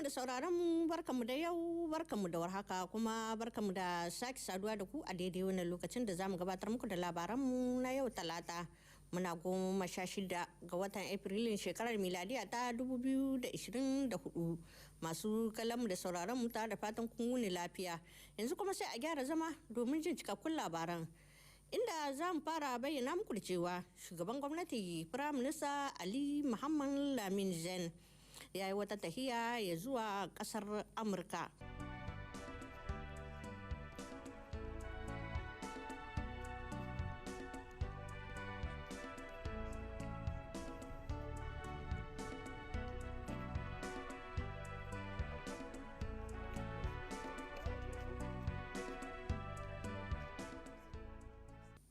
Da sauraron mu, barkamu da yau, barkamu da warhaka, kuma barkamu da sake saduwa da ku a daidai wannan lokacin da zamu gabatar muku da labaranmu na yau Talata, muna 16 ga watan Afrilun shekarar miladiya ta 2024. Masu kallonmu da sauraron mu, tare da fatan kun wuni lafiya. Yanzu kuma sai a gyara zama domin jin cikakkun labaran, inda za mu fara bayyana muku da cewa shugaban gwamnati, Firaminista Ali Muhammad Lamin Zen, ya yi wata tahiya ya zuwa kasar Amurka.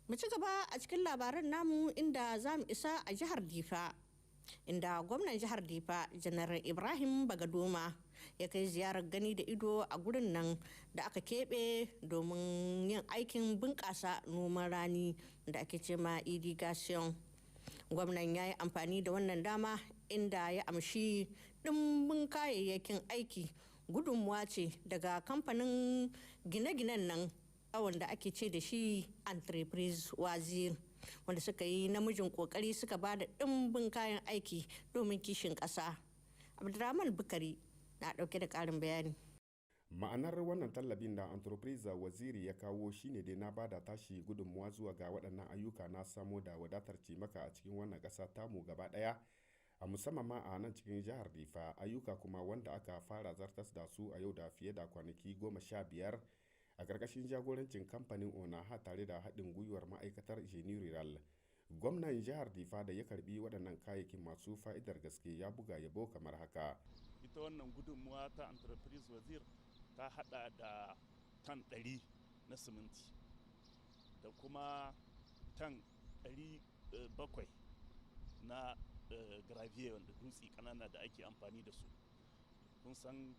Mu ci gaba a cikin labaran namu, inda za mu isa a jihar Difa, inda gwamnan jihar Difa, Janar Ibrahim Bagadoma, ya kai ziyarar gani da ido a gurin nan da aka keɓe domin yin aikin bunƙasa noman rani da ake ce ma irrigation. Gwamnan ya yi amfani da wannan dama inda ya amshi ɗimbin kayayyakin aiki, gudunmuwa ce daga kamfanin gine-ginen nan wanda ake ce da shi Entreprise Wazir, wanda suka yi namijin kokari suka ba da ɗimbin kayan aiki domin kishin ƙasa. Abdulrahman Bukari na ɗauke da ƙarin bayani. Ma'anar wannan tallafin da Entreprise Waziri ya kawo shine dai na bada tashi gudunmuwa zuwa ga waɗannan ayyuka na samo da wadatar cimaka a cikin wannan ƙasa tamu gaba ɗaya, a musamman ma a nan cikin jihar Difa. Ayyuka kuma wanda aka fara zartas da su a yau da fiye da kwanaki 15 a ƙarƙashin jagorancin kamfanin Onaha tare da haɗin gwiwar ma'aikatar Génie. Gwamnan jihar Difa da ya karbi waɗannan kayayyakin masu fa'idar gaske ya buga yabo kamar haka. Ita wannan gudunmuwa ta Entreprise Wazir ta hada da tan 100 na siminti da kuma tan 700 na gravier, wanda dutse kanana da ake amfani da su. Kun san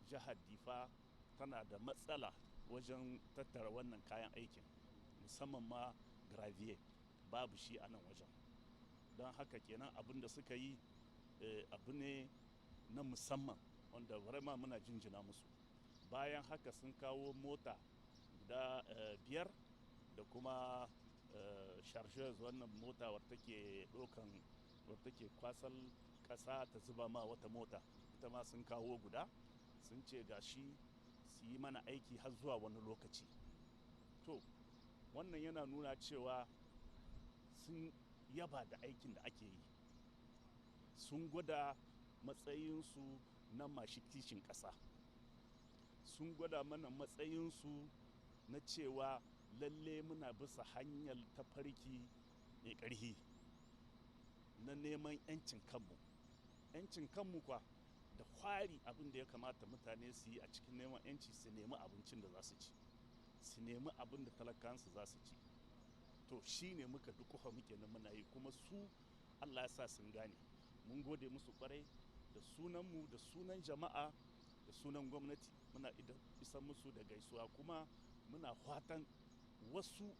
jihar Difa tana da matsala wajen tattara wannan kayan aikin, musamman ma gravier, babu shi a nan wajen. Don haka kenan abin da suka yi abu ne na musamman wanda vraiment muna jinjina musu. Bayan haka sun kawo mota guda biyar da kuma chargeuse, wannan mota wadda take ɗaukan, wadda take kwasal ƙasa ta zuba ma wata mota. Ita ma sun kawo guda, sun ce gashi su yi mana aiki har zuwa wani lokaci. To, wannan yana nuna cewa sun yaba da aikin da ake yi, sun gwada matsayinsu na mashi kishin ƙasa, sun gwada mana matsayinsu na cewa lalle muna bisa hanyar tafarki mai ƙarfi na neman 'yancin kanmu. 'Yancin kanmu kwa da kwari, abin da ya kamata mutane su yi a cikin neman 'yanci, su nemi abincin da za su ci, su nemi abin da talakansu za su ci. To, shi ne muka dukufa muke nan muna yi, kuma su Allah ya sa sun gane. Mun gode musu kwarai da sunanmu, da sunan jama'a, da sunan gwamnati. Muna isan musu da gaisuwa, kuma muna fatan wasu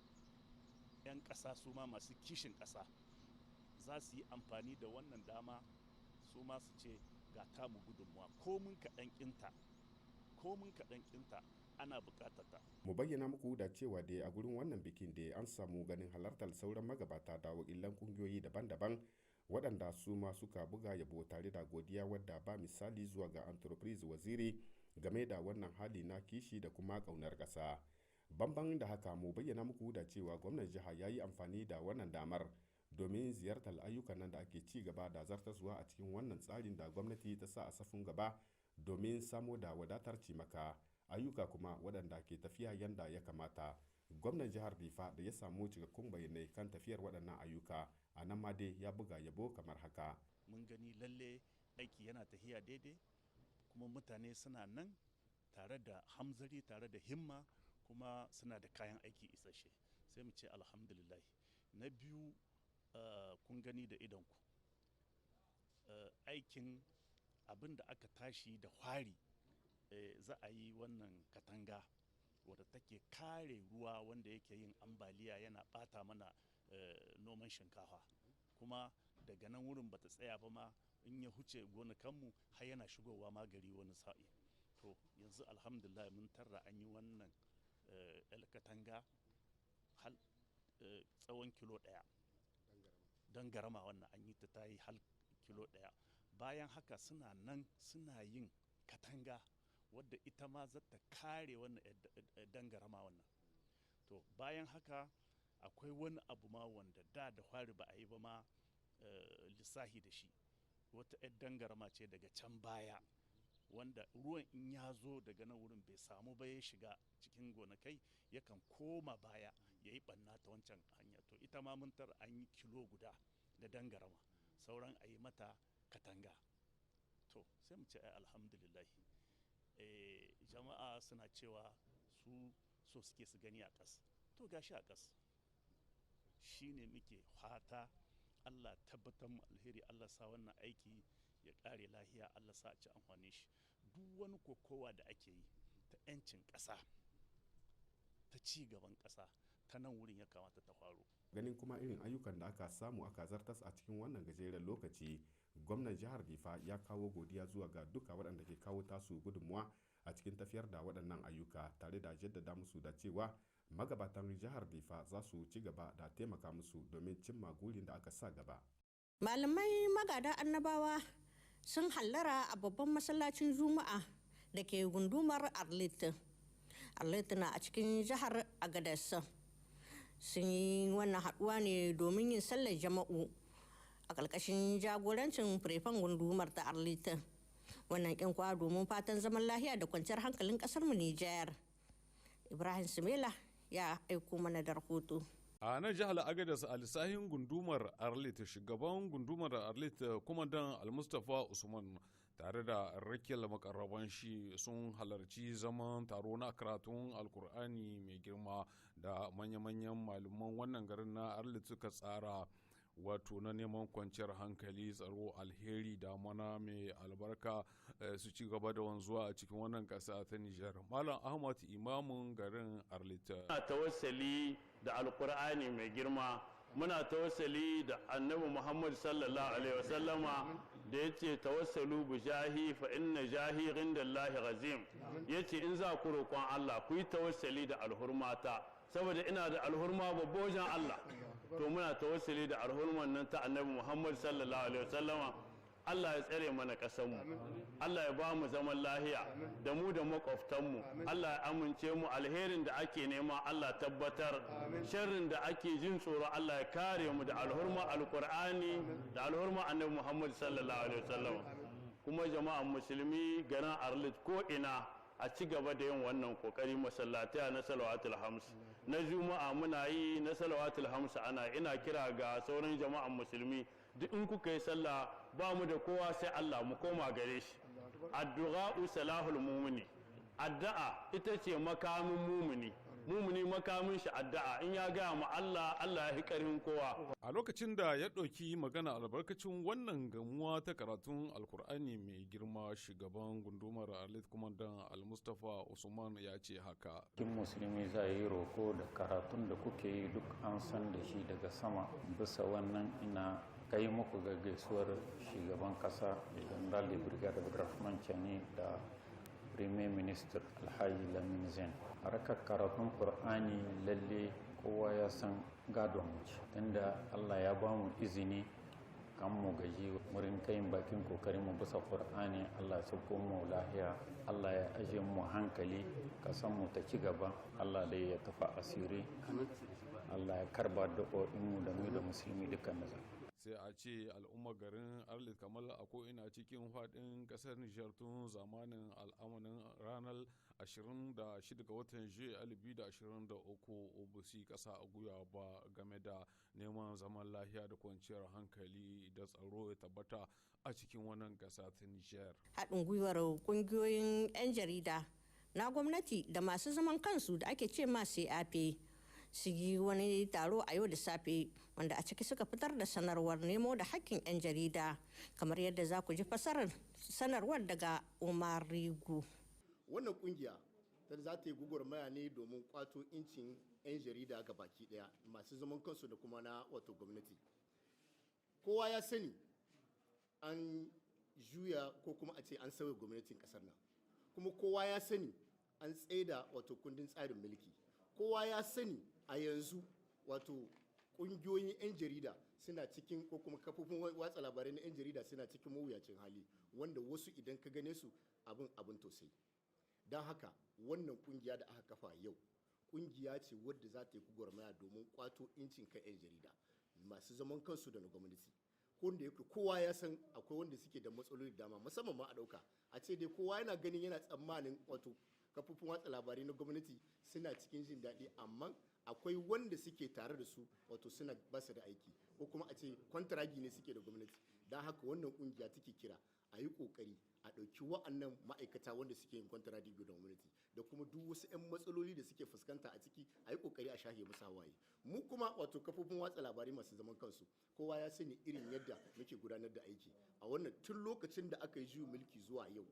'yan ƙasa su ma masu kishin ƙasa za su yi amfani da wannan dama, su ma su ce ga tamu gudunmuwa, ko mun kaɗan ƙinta, ko mun kaɗan ƙinta, ana buƙatar ta. Mu bayyana muku da cewa dai a gurin wannan bikin da an samu ganin halartar sauran magabata da wakilan kungiyoyi daban-daban, waɗanda su ma suka buga yabo tare da godiya wadda ba misali zuwa ga Entreprise Waziri game da wannan hali na kishi da kuma ƙaunar ƙasa. Bamban da haka, mu bayyana muku da cewa gwamnan jiha ya yi amfani da wannan damar domin ziyartar ayyukan nan da ake ci gaba da zartaswa a cikin wannan tsarin da gwamnati ta sa a safin gaba domin samo da wadatar cimaka, ayyuka kuma waɗanda ke tafiya yanda ya kamata. Gwamnan jihar Difa da ya samu cikakkun bayanai kan tafiyar waɗannan ayyuka, a nan ma dai ya buga yabo kamar haka. Mun gani lalle aiki yana tafiya daidai, kuma mutane suna nan tare da hamzari, tare da himma, kuma suna da kayan aiki isasshe. Sai mu ce alhamdulillah. Na biyu, kun gani da idonku aikin abin da aka tashi da hwari, za a yi wannan katanga wadda take kare ruwa wanda yake yin ambaliya yana bata mana noman shinkafa. Kuma Daga nan wurin bata tsaya ba ma, in ya huce gonakanmu har yana shigowa ma gari wani sa'i. To yanzu alhamdulillah mun tarra an yi wannan katanga hal tsawon kilo 1 don garama. Wannan an yi ta tayi hal kilo 1. Bayan haka suna nan suna yin katanga wadda ita ma za ta kare wannan dangarama wannan. To bayan haka akwai wani abu ma wanda da da fari ba a yi ba ma lissahi da shi. Wata 'yar dangarama ce daga can baya, wanda ruwan in ya zo daga nan wurin bai samu ba ya shiga cikin gonakai, yakan koma baya ya yi ɓanna ta wancan hanya. To ita ma mun tar an yi kilo guda da dangarama, sauran a yi mata katanga. To sai mu ce ai alhamdulillah. Jama'a suna cewa su so suke su gani a ƙas. To gashi a ƙas. Shine muke fata Allah tabbatar mu alheri, Allah sa wannan aiki ya ƙare lahiya, Allah sa a ci amfani shi. Duk wani kokowa da ake yi ta 'yancin ƙasa, ta ci gaban ƙasa, ta nan wurin ya kamata ta faru. Ganin kuma irin ayyukan da aka samu aka zartas a cikin wannan gajeren lokaci, gwamnan jihar Difa ya kawo godiya zuwa ga duka waɗanda ke kawo tasu gudunmuwa a cikin tafiyar da waɗannan ayyuka, tare da jaddada musu da cewa magabatan jihar Difa za su ci gaba da taimaka musu domin cimma gurin da aka sa gaba. Malamai magada annabawa sun hallara a babban masallacin Juma'a da ke gundumar Arlit. Arlit na a cikin jihar Agadez. Sun yi wannan haɗuwa ne domin yin sallar jama'u a ƙarƙashin jagorancin firefan gundumar ta Arlit. Wannan ƙin kwa domin fatan zaman lahiya da kwanciyar hankalin ƙasar mu Nijar. Ibrahim Sumela ya aiko mana da rahoto. A nan jihar Agadas, a lissahin gundumar Arlit, shugaban gundumar Arlit, Kumandan Almustapha Usman, tare da rakiyar makarraban shi, sun halarci zaman taro na karatun Alkur'ani mai girma da manya-manyan malaman wannan garin na Arlit suka tsara, wato na neman kwanciyar hankali, tsaro, alheri, damana mai albarka su ci gaba da wanzuwa a cikin wannan kasa ta Nijar. Malam Ahmad, imamin garin Arlita. Muna tawassali da Alkur'ani mai girma, muna tawassali da Annabi Muhammad sallallahu alaihi wasallama da ya ce: "Tawassalu bi jahi fa inna jahi indallahi azim." Yace in za ku roƙon Allah, ku yi tawassali da alhurmata, saboda ina da alhurma babba wajen Allah. To muna tawassuli da alhurman nan ta Annabi Muhammad sallallahu alaihi wasallama. Allah ya tsare mana ƙasarmu, Allah ya ba mu zaman lahiya da mu da makwabtanmu, Allah ya amince mu. Alherin da ake nema, Allah tabbatar. Sharrin da ake jin tsoro, Allah ya kare mu da alhurma Alkur'ani, da alhurma Annabi Muhammad sallallahu alaihi wasallam. Kuma jama'an musulmi garin Arlit, ko ina a ci gaba da yin wannan kokari. Masallatai na salawatul hams na Juma'a muna yi, na salawatul hams ana. Ina kira ga sauran jama'an musulmi, duk in kuka yi sallah, ba mu da kowa sai Allah, mu koma gare shi. Addu'a salahul mumini, addu'a ita ce makamin mumini. Mumini makamin shi addu'a. In ya gaya ma Allah, Allah ya fi karfin kowa. A lokacin da ya ɗauki magana albarkacin wannan gamuwa ta karatun Alkur'ani mai girma, shugaban gundumar Arlit, Kumandan Almustapha Usman, ya ce haka. Kin musulmi za yi roko da karatun da kuke yi, duk an san da shi daga sama. Bisa wannan ina kai muku ga gaisuwar shugaban kasa, General de Brigade Abdurrahman Chani, da Premier Minister Alhaji Lamin Zain. Harkar karatun Qur'ani, lalle kowa ya san gadon mu ce, tunda Allah ya ba mu izini kan mu gaji wurin kayin bakin kokarin mu bisa Qur'ani. Allah ya sauko mu lahiya, Allah ya aje mu hankali, kasan mu ta ci gaba. Allah dai ya tafa asiri, Allah ya karba da'o'in mu da mu da musulmi dukkan maza. Sai a ce al'ummar garin Arlit, kamar a ko'ina cikin faɗin ƙasar Nijar, tun zamanin al'amanin ranar 26 ga watan Juye 2023 obusi ƙasa a guya ba game da neman zaman lafiya da kwanciyar hankali da tsaro ya tabbata a cikin wannan ƙasa ta Nijar. Haɗin gwiwar ƙungiyoyin 'yan jarida na gwamnati da masu zaman kansu da ake ce ma CAP su yi wani taro a yau da safe, wanda a ciki suka fitar da sanarwar nemo da hakkin 'yan jarida, kamar yadda za ku ji fasarar sanarwar daga Umar Rigu. Wannan kungiya ta za ta yi gwagwarmaya ne domin kwato incin 'yan jarida ga baki daya, masu zaman kansu da kuma na wato gwamnati. Kowa ya sani an juya, ko kuma a ce an sauya gwamnatin kasar nan. Kuma kowa ya sani an tsaida wato kundin tsarin mulki. Kowa ya sani a yanzu wato kungiyoyin 'yan jarida suna cikin, ko kuma kafofin watsa labarai na 'yan jarida suna cikin mawuyacin hali, wanda wasu idan ka gane su abin tausayi. Don haka wannan kungiya da aka kafa yau, kungiya ce wadda za ta yi gwagwarmaya domin kwato incin kan 'yan jarida masu zaman kansu da na gwamnati. Ko da yake kowa ya san akwai wanda suke da matsaloli dama, musamman ma a ɗauka a ce dai kowa yana ganin, yana tsammanin wato kafofin watsa labarai na gwamnati suna cikin jin daɗi, amma akwai wanda suke tare da su wato suna basu da aiki, ko kuma a ce kwantaragi ne suke da gwamnati. Don haka wannan kungiya take kira a yi kokari a ɗauki wa'annan ma'aikata wanda suke yin kwantaragi da gwamnati, da kuma duk wasu 'yan matsaloli da suke fuskanta a ciki, a yi kokari a shahe musu hawaye. Mu kuma wato kafofin watsa labarai masu zaman kansu, kowa ya sani irin yadda muke gudanar da aiki a wannan tun lokacin da aka yi juyin mulki zuwa yau.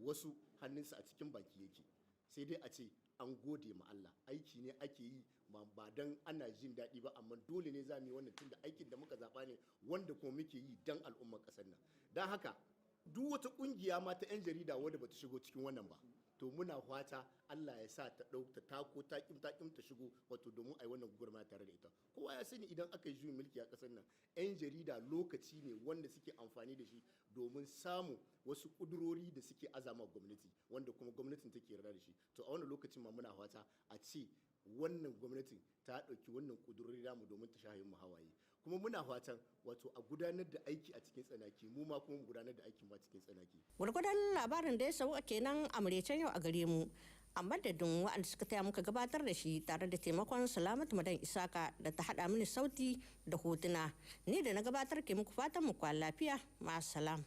Wasu hannunsu a cikin baki yake, sai dai a ce an gode ma Allah. Aiki ne ake yi ba dan ana jin daɗi ba, amma dole ne za mu yi wannan tunda aikin da muka zaɓa ne, wanda kuma muke yi dan al'ummar ƙasar nan. Don haka duk wata ƙungiya ma ta 'yan jarida wadda bata shigo cikin wannan ba, to muna fata Allah ya sa ta ɗau ta tako takim takim ta shigo, wato domin a yi wannan gwagwarmaya tare da ita. Kowa ya sani idan aka yi juyin mulki a ƙasar nan, 'yan jarida lokaci ne wanda suke amfani da shi domin samun wasu ƙudurori da suke azama gwamnati, wanda kuma gwamnatin take yarda da shi. To a wannan lokacin ma muna fata a ce wannan gwamnatin ta ɗauki wannan ƙudurori namu domin ta shahe mu hawaye. Kuma muna fatan wato a gudanar da aiki a cikin tsanaki, mu ma kuma mu gudanar da aikin ma cikin tsanaki. Gwargwadon labarin da ya sauka kenan a maraicen yau a gare mu, a madadin waɗanda suka taya muka gabatar da shi, tare da taimakon Salamatu Madan Isaka da ta haɗa mini sauti da hotuna, ni da na gabatar ke muku fatan mu kwana lafiya. Ma'asalam.